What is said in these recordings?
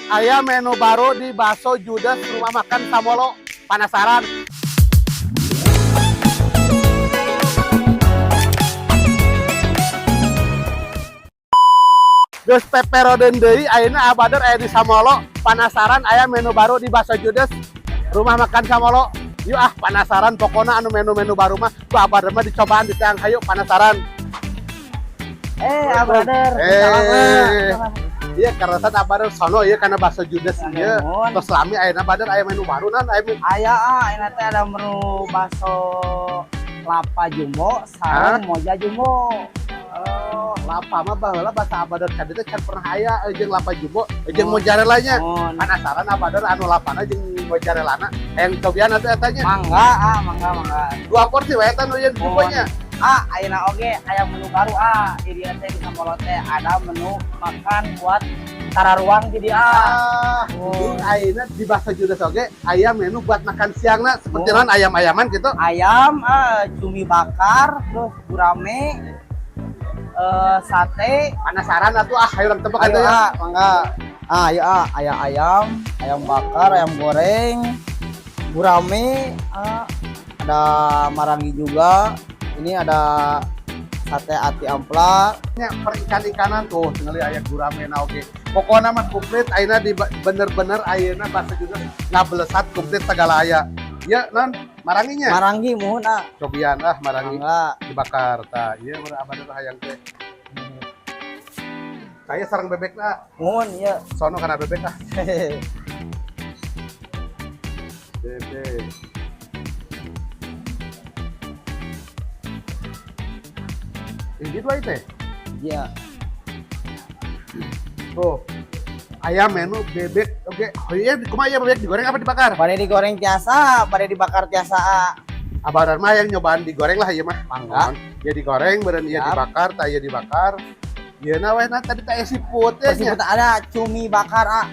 Aya menu baru di Bakso Judes Rumah Makan Samolo. Penasaran? Geus peperodeun deui ayeuna Abadar aya di Samolo. Penasaran aya menu baru di Bakso Judes Rumah Makan Samolo. Yuk ah, penasaran pokoknya anu menu-menu baru mah ku Abadar mah dicobaan di teang, hayu penasaran. Eh, brother. Eh. Iya, karena saat Abadar sono iya karena Bakso Judes iya. Nuhun. Terus lami ayeuna Badar aya menu baru nan aya menu Aya ah, ini teh ada menu bakso lapa jumbo sareng moja jumbo. Oh, lapa mah baheula bahasa Abadar ka dieu teh can pernah aya jeung lapa jumbo jeung mozzarella nya. Nuhun. Penasaran Abadar anu lapana jeung mozzarellana hayang cobian atuh eta nya. Mangga ah, mangga mangga. Dua porsi we eta nu ieu jumbo-nya. Ah, ayeuna oge aya menu baru ah. Di dieu teh di Samolo teh ada menu makan buat tararuang di dieu ah. Ah, jadi ayeuna di Bakso Judes oge aya menu buat makan siangna seperti Oh. naon ayam-ayaman gitu. Ayam, ah, cumi bakar, terus gurame, sate. Penasaran atuh ah, hayu urang tebak Ayo atuh ya. ah, mangga. Ah, ayo ah, ayam ayam, ayam bakar, ayam goreng, gurame, ah, ada marangi juga. Ini ada sate ati ampla. Nya perikan-ikanan tuh tinggal aya gurame na oge. Pokokna mah komplit ayeuna di bener-bener ayeuna Bakso Judes ngabelesat komplit segala aya. Ya non maranginya. Marangi muhun ah. Cobian ah marangi Mangga. Dibakar tah. Ieu mun abadar hayang teh. Saya sarang bebek na, Muhun ya. Sono kana bebek ah. Bebek. Ini dua teh. Iya. Tuh. Ayam menu bebek oke. Oh iya, kumaha ya bebek digoreng apa dibakar? Bade digoreng tiasa, bade dibakar tiasa. Ah. Abadar mah yang nyobaan digoreng lah ieu mah. Mangga. Ya digoreng, beureun ieu Siap. Dibakar, tah ieu dibakar. Ieu na we na tadi teh seafood ya nya. Tersebut ada cumi bakar ah.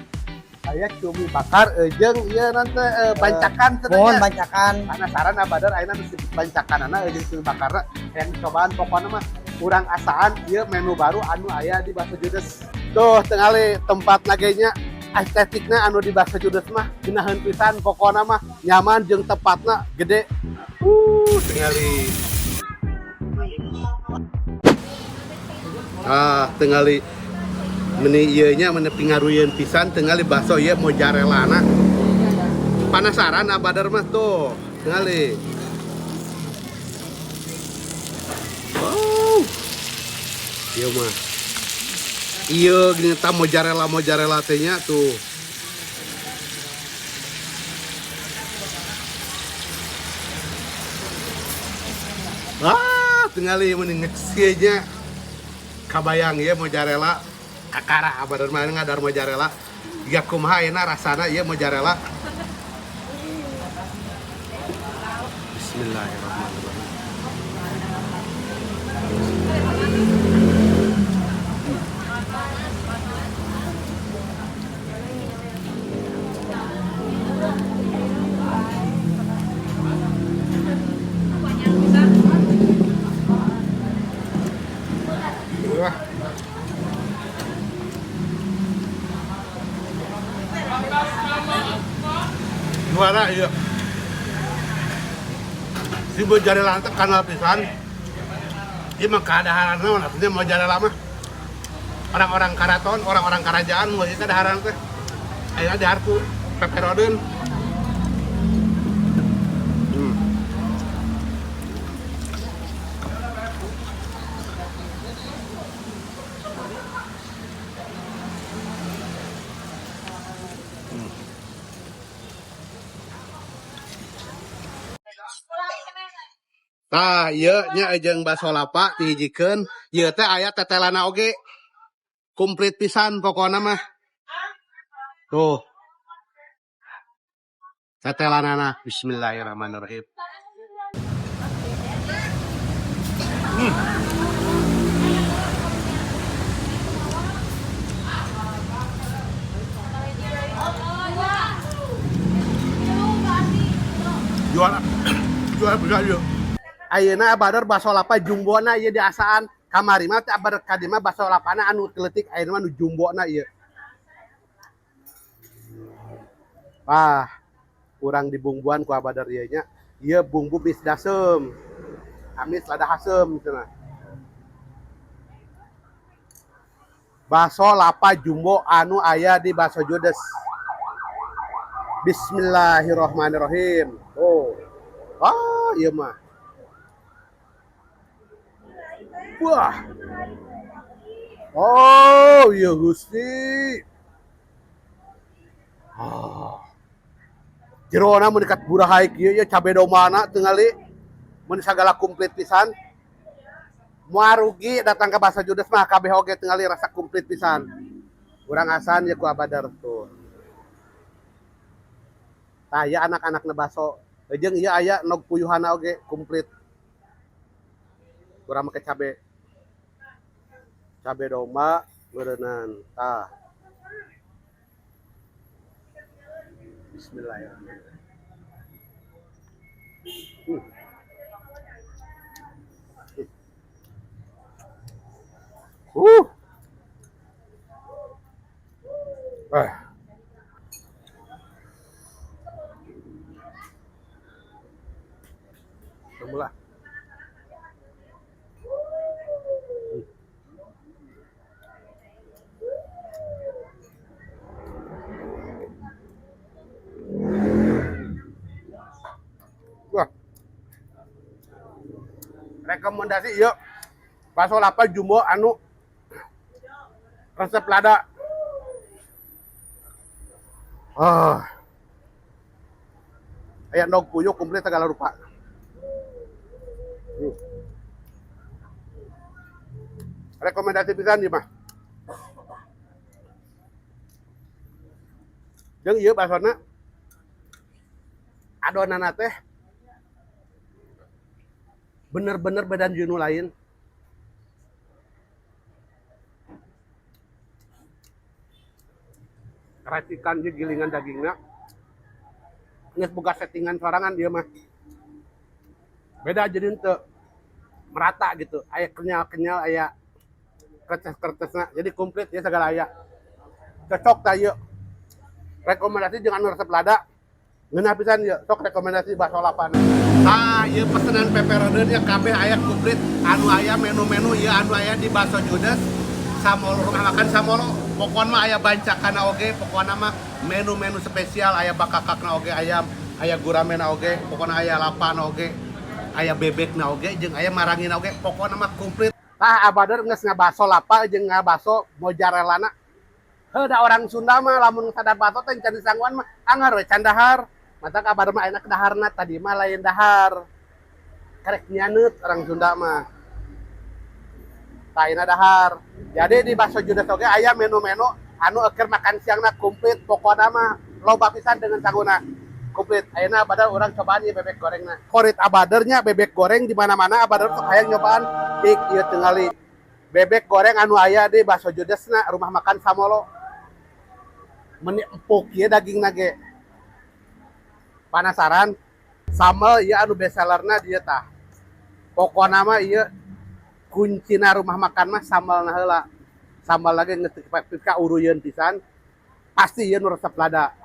Aya cumi bakar jeung ieu nanti bancakan Muhun cenah. Bancakan. Penasaran Abadar ayeuna nu disebut bancakanana jeung cumi bakarna hayang cobaan, pokokna mah kurang asaan ieu menu baru anu aya di Bakso Judes. Tuh tingali tempat nya estetikna anu di Bakso Judes mah geunaheun pisan, pokokna mah nyaman jeung tempatna gede. Tingali. Ah, tingali meni ieu nya meni pingaruyeun pisan tingali bakso ieu mozzarellana. Penasaran Abadar mah tuh, tingali. Wow. Ieu mah. Ieu gini ta mozzarella mozzarella teh nya tuh. Ah, tingali meni ngeceu nya. Kabayang ieu mozzarella kakara Abadar mah ngadar mozzarella. Jiga kumaha ayeuna rasana ieu mozzarella. Bismillahirrahmanirrahim. Wah. Juara iya. Si mozzarella teh kanal pisan. Ieu mah kadaharan naon artinya mozzarella mah. Orang-orang karaton, orang-orang kerajaan mun ieu kadaharan teh. Ayeuna dahar ku peperodeun. Tah, ieu nya jeung bakso lapa dihijikeun, ieu teh aya tetelana oge. Komplit pisan pokona mah. Tuh. Tetelanana. Bismillahirrahmanirrahim. Juara. Juara bisa ieu. Ayeuna Abadar bakso lapa jumbona ieu diasaan. Kamari mah teh Abadar ka dieu mah bakso lapana anu leutik, ayeuna mah nu jumbona ieu. Wah, kurang dibumbuan ku abadar ieu nya. Ieu bumbu bis dasem. Amis lada hasem cenah. Baso lapa jumbo anu aya di Bakso Judes. Bismillahirrahmanirrahim. Oh. Ah, ieu mah. Wah. Oh, iya Gusti. Ah. Jerona mun dekat burahay kieu ya cabe domana tingali. Mun sagala komplit pisan. Moal rugi datang ke Bakso Judes mah kabeh oge tingali rasa komplit pisan. Urang asan ya ku abadar tuh. Tah ya anak-anak na baso. Jeung ieu aya nog puyuhana oge komplit. Urang make cabe. Cabe domba meureunan. Tah. Bismillahirrahmanirrahim. Tunggulah. Wah. Rekomendasi yuk. Bakso lapa jumbo anu resep lada. Ah. Aya endog puyuh komplit segala rupa. Rekomendasi pisan ieu mah. Jeung ieu basona adonanna teh bener-bener beda jeung nu lain. Racikan jeung gilingan dagingna. Geus boga settingan sorangan ieu mah. Beda jadi henteu merata gitu. Aya kenyal-kenyal, aya kertes-kertesna. Jadi komplit ya segala aya. Cocok tah ieu. Rekomendasi jeung anu resep lada. Ngeunah pisan ieu. Sok rekomendasi bakso lapana. Tah, ieu pesenan peperodeun ya kabeh aya komplit anu aya menu-menu ieu anu aya di Bakso Judes. Samolo rumah makan Samolo. Pokona mah aya bancakana oge, pokona mah menu-menu spesial aya bakakakna oge ayam, aya guramena oge, pokona aya lapana oge, aya bebekna oge jeung aya marangina oge, pokona mah komplit. Tah abader geus ngabaso lapa jeung ngabaso mozzarellana. Heuh da orang Sunda mah lamun sadar baso teh can disangguan mah anggar we can dahar. Matak abader mah enak daharna tadi mah lain dahar. Karek nyaneut orang Sunda mah. Tah ayeuna dahar. Jadi di Bakso Judes oge aya menu-menu anu eukeur makan siangna komplit pokona mah loba pisan dengan sanguna. Komplit. Ayeuna abader urang cobaan ieu bebek gorengna. Favorit abadernya bebek goreng di mana-mana abader sok hayang nyobaan cik ieu tingali. Bebek goreng anu aya di Bakso Judesna rumah makan Samolo. Meni empuk ieu dagingna ge. Penasaran? Sambel ieu anu best sellerna dieu tah. Pokona mah ieu kuncina rumah makan mah sambalna heula. Sambal lagi geus ka uruyeun pisan. Pasti ieu nu resep lada.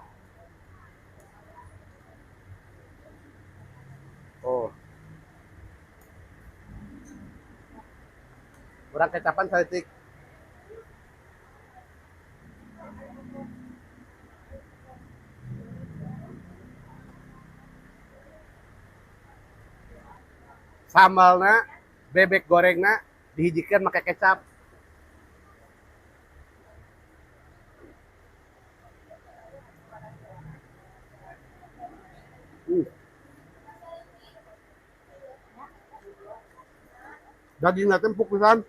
Oh. Urang kecapan saeutik. Sambalna, bebek gorengna dihijikeun make kecap. Dagingna teh empuk pisan.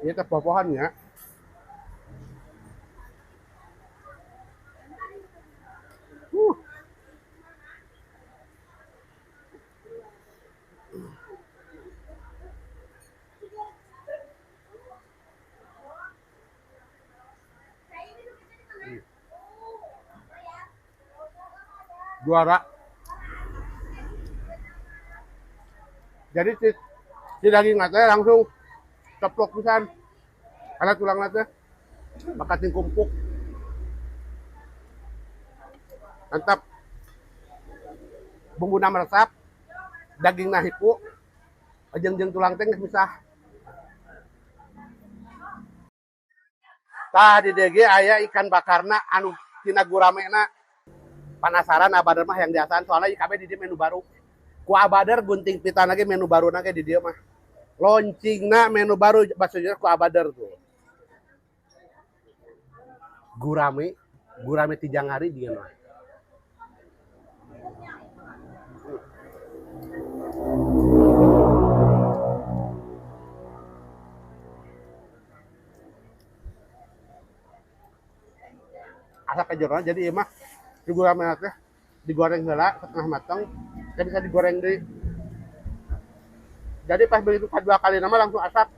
Ini teh popohan ya. Juara. Jadi si daging teh langsung ceplok pisan. Karena tulang teh bakating kumpuk. Mantap. Bumbuna meresap, dagingna hipu, jeung tulang teh geus misah. Tah di DG aya ikan bakarna anu tina guramena. Penasaran Abader mah yang diasaan soalnya IKB di dieu menu baru. Ku Abader gunting pita lagi menu baru nage di dieu mah. Launchingna menu baru bakso judes ku Abader tuh. Gurame, gurame ti jangari dia mah. Asa kejeroan jadi ieu mah di gurame teh digoreng heula setengah matang, teh bisa digoreng deui. Jadi pas begitu kedua kali nama langsung asap.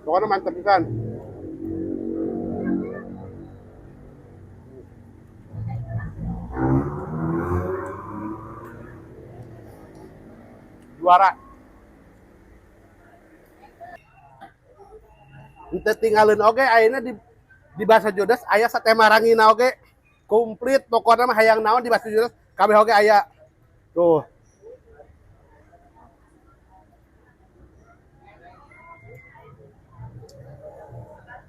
Pokoknya mantep pisan. Juara. Ente tinggalin oge ayeuna di Bakso Judes aya sate marangina oge. Komplit pokoknya mah hayang naon di Bakso Judes kabeh oge aya. Tuh.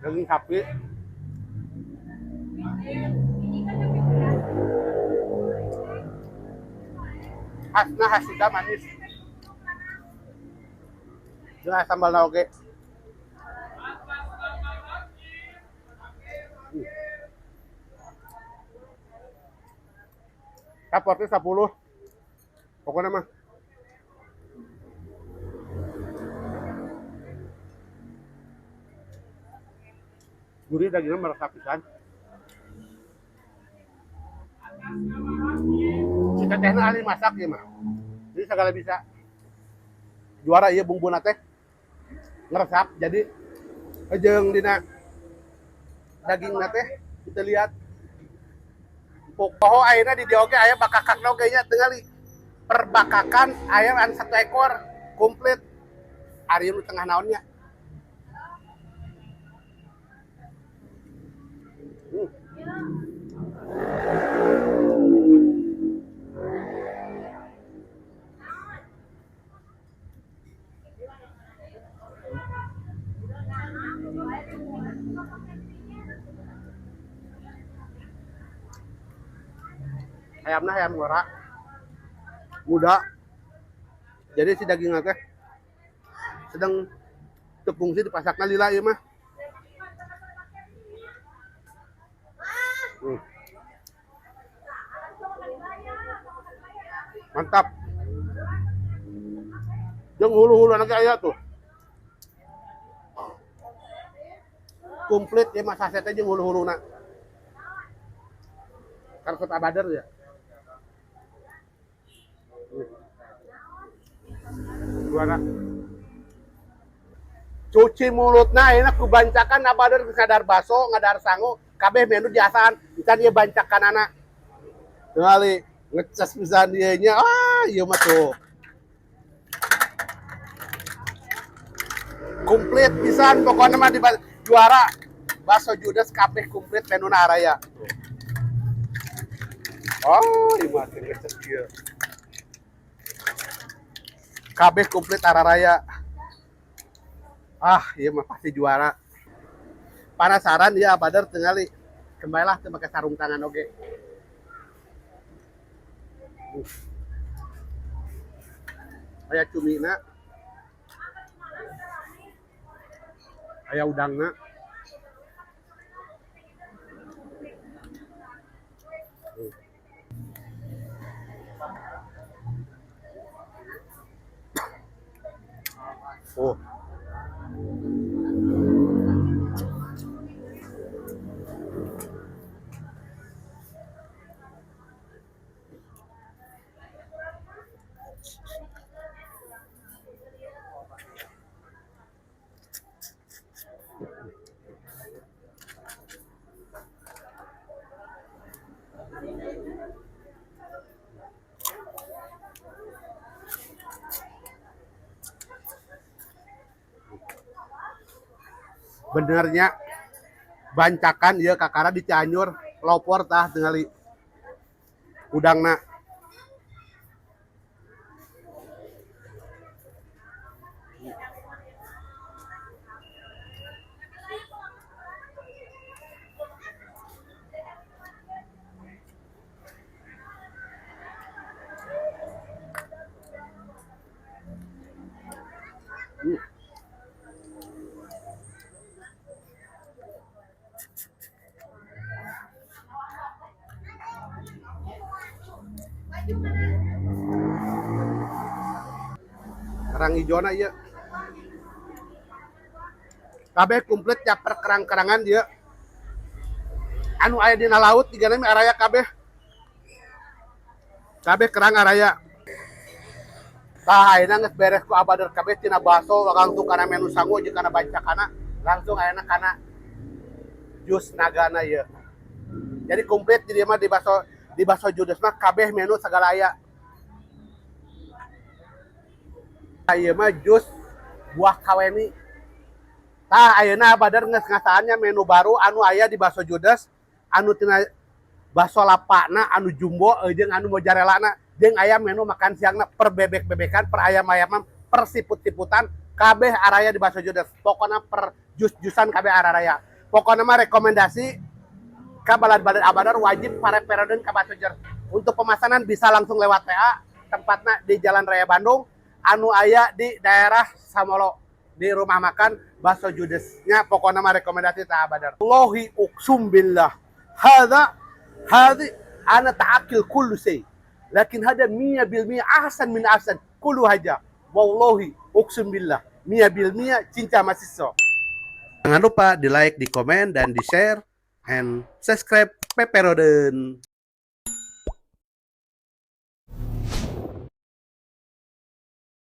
Daging sapi. Khasna khas Sunda manis. Jeung sambal oge. Raportnya 10. Pokoknya mah. Gurih dagingnya meresap pisan. Si tetehna ahli masak ya mah. Jadi segala bisa. Juara ieu bumbuna teh. Ngeresap jadi jeung dina dagingna teh kita lihat. Poho ayeuna di dieu oge aya bakakakna oge nya tingali. Perbakakan ayam anu 1 ekor komplit. Ari nu tengah naonnya. Ayamnya ayam ngora muda, jadi si dagingnya teh sedang tepung sih dipasakna lila ieu mah. Mantap. Jeung hulu-hulu lagi aya tuh. Komplit ya mah sasetnya jeung hulu-huluna. Karena Abader ya. Juara. Cuci mulutna enak ku bancakan Abader ngadar baso, ngadar sangu, kabeh menu diasaan, can ieu bancakanana. Tingali ngecas pisan ieu nya. Ah, ieu mah tuh. Komplit pisan pokoknya mah di juara. Bakso Judes kabeh komplit menuna araya. Oh, ieu mah ngecas ieu. Kabeh komplit araraya. Ah, ieu mah pasti juara. Penasaran ya Abader tingali. Kembalilah teu make sarung tangan oge. Aya cumina. Aya udangna. Oh. Benernya bancakan ieu kakara di Cianjur lopor tah tingali udangna. Kerang hijau na ieu. Kabeh komplit ya perkerang-kerangan dia. Anu aya dina laut digana mah araya kabeh. Kabeh kerang araya. Tah ayeuna geus beres ku abader kabeh tina baso langsung kana menu sangu jeung kana bancakana, langsung ayeuna kana jus nagana ieu. Jadi komplit di dieu mah di baso judes mah kabeh menu segala aya. Ieu mah jus buah kaweni. Tah ayeuna abader geus ngasaannya menu baru anu aya di baso judes, anu tina baso lapakna anu jumbo jeung anu mozzarella-na, jeung aya menu makan siangna per bebek-bebekan, per ayam-ayaman, per siput-siputan, kabeh araya di baso judes. Pokona per jus-jusan kabeh araya. Pokona mah rekomendasi ka balad-balad abadar wajib pareperodeun ka baso judes. Untuk pemesanan bisa langsung lewat WA, tempatna di Jalan Raya Bandung, anu aya di daerah Samolo, di rumah makan baso judesnya. Pokoknya mah rekomendasi ta abadar. Wallahi uqsum billah. Hadza hadi ana ta'akil kullu shay. Lakin hada 100% ahsan min ahsan kullu haja. Wallahi uqsum billah. 100% cinta masiso. Jangan lupa di like, di komen, dan di share, and subscribe Peperoden.